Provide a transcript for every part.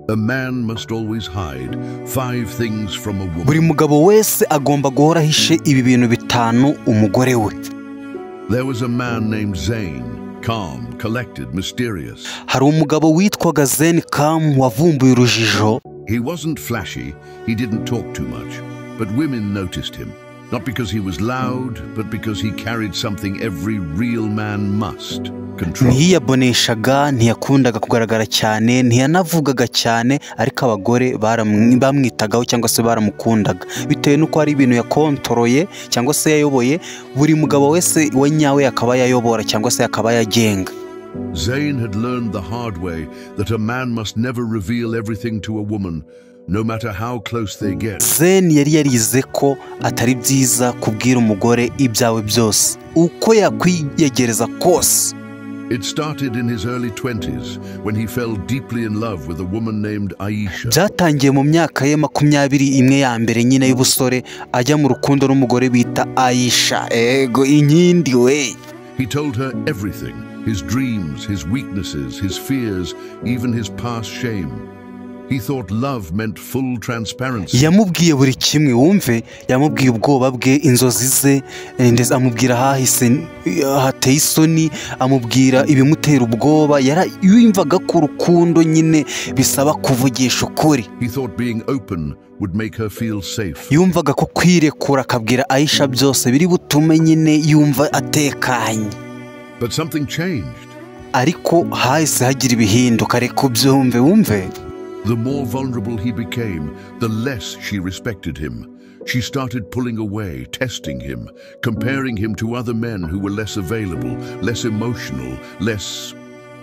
A man must always hide five things from a Buri woman. Mugabo wese agomba guhora ahishe ibi bintu bitanu umugore we. There was a man named Zane, calm, collected, mysterious. Hari umugabo witwaga Zen Kamu wavumbuye urujijo. He wasn't flashy, he didn't talk too much, but women noticed him. Not because he was loud, but because he carried something every real man must: control. Ntiyiyaboneshaga, ntiyakundaga kugaragara cyane, ntiyanavugaga cyane, ariko abagore bamwitagaho cyangwa se baramukundaga bitewe n'uko hari ibintu yakontoroye cyangwa se yayoboye, buri mugabo wese wa nyawe akaba yayobora cyangwa se akaba yagenga. Zane had learned the hard way that a man must never reveal everything to a woman, no matter how close they get. Zen yari yarize ko atari byiza kubwira umugore ibyawe byose uko yakwiyegereza kose. It started in his early 20s when he fell deeply in love with a woman named Aisha. Byatangiye mu myaka ye 21 ya mbere nyine y'ubusore, ajya mu rukundo n'umugore bita Ayisha, ego inkindi we. He told her everything: his dreams, his weaknesses, his fears, even his past shame. He thought love meant full transparency. Yamubwiye buri kimwe, wumve, yamubwiye ubwoba bwe, inzozi ze, ndetse amubwira ahahise hateye isoni, amubwira ibimutera ubwoba. Yumvaga ko urukundo nyine bisaba kuvugisha ukuri. He thought being open would make her feel safe. Yumvaga ko kwirekura akabwira Ayisha byose biri butume nyine yumva atekanye. But something changed. Ariko hahise hagira ibihinduka, reka ubyumve, wumve. The more vulnerable he became, the less she respected him. She started pulling away, testing him, comparing him to other men who were less available, less emotional, less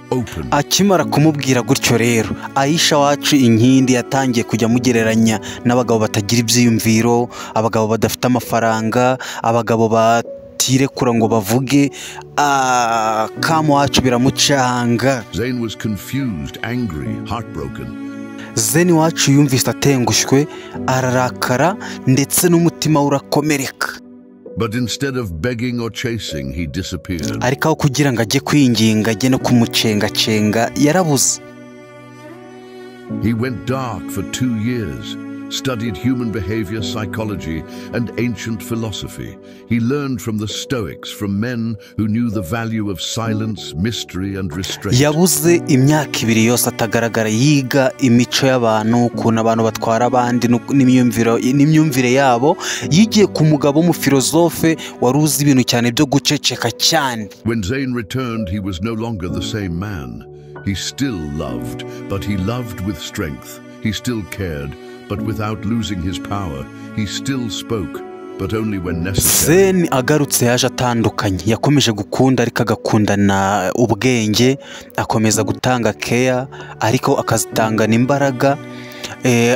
open. Akimara kumubwira gutyo rero, Ayisha wacu inkindi yatangiye kujya amugereranya n'abagabo batagira ibyiyumviro, abagabo badafite amafaranga, abagabo batirekura ngo bavuge. Ah, Kamu wacu biramucanga. Zane was confused, angry, heartbroken. Zeni wacu yumvise atengushywe, ararakara, ndetse n'umutima we urakomereka. But instead of begging or chasing, he disappeared. Ariko aho kugira ngo ajye kwinginga, ajye no kumucengacenga, yarabuze. He went dark for 2 years, studied human behavior, psychology, and ancient philosophy. He learned from the Stoics, from men who knew the value of silence, mystery, and restraint. Yabuze imyaka 2 yose atagaragara, yiga imico y'abantu, ukuntu abantu batwara abandi n'imyumvire yabo. Yigiye ku mugabo w'umufilozofe wari uzi ibintu cyane byo guceceka cyane. When Zane returned, he was no longer the same man. He still loved, but he loved with strength. He still cared, but without losing his power. He still spoke, but only when necessary. Zeni agarutse yaje atandukanye. Yakomeje gukunda ariko agakundana ubwenge, akomeza gutanga keya ariko akazitangana imbaraga,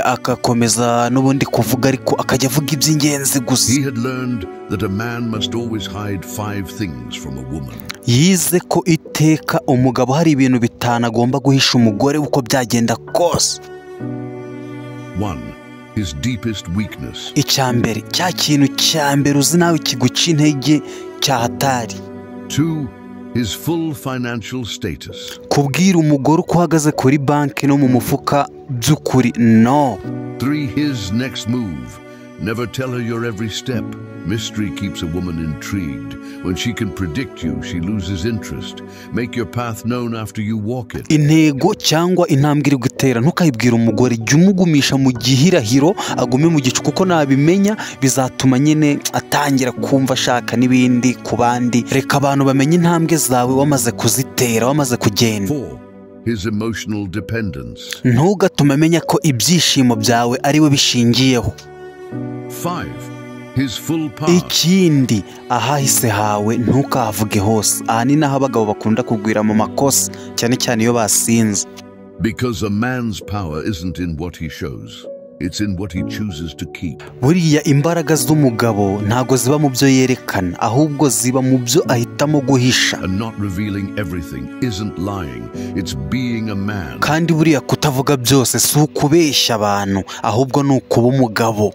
agakomeza n'ubundi kuvuga ariko akajya avuga iby'ingenzi gusa. He had learned that a man must always hide five things from a woman. Yize ko iteka umugabo hari ibintu bitanu agomba guhisha umugore uko byagenda kose. One, his deepest weakness. Icya mbere, cya kintu cya mbere uzi nawe kiguca intege cyahatari. Two, his full financial status. Kubwira umugore uko uhagaze kuri banki no mu mufuka by'ukuri, no. Three, his next move. Never tell her your every step. Mystery keeps a woman intrigued. When she can predict you, she loses interest. Make your path known after you walk it. Intego cyangwa intambwe iri gutera ntukayibwire umugore, jya umugumisha mu gihirahiro, agume mu gicu, kuko nabimenya bizatuma nyine atangira kumva ashaka n'ibindi ku bandi. Reka abantu bamenye intambwe zawe wamaze kuzitera, wamaze kugenda. Four, his emotional dependence. Ntugatume amenya ko ibyishimo byawe ari we bishingiyeho. Five, his full past. Ikindi, ahahise hawe ntukahavuge hose. Aha ni naho abagabo bakunda kugwira mu makosa, cyane cyane iyo basinze. Because a man's power isn't in what he shows, it's in what he chooses to keep. Buriya imbaraga z'umugabo ntago ziba mu byo yerekana, ahubwo ziba mu byo ahitamo guhisha. And not revealing everything isn't lying, it's being a man. Kandi buriya kutavuga byose si ukubeshya abantu, ahubwo ni ukuba umugabo.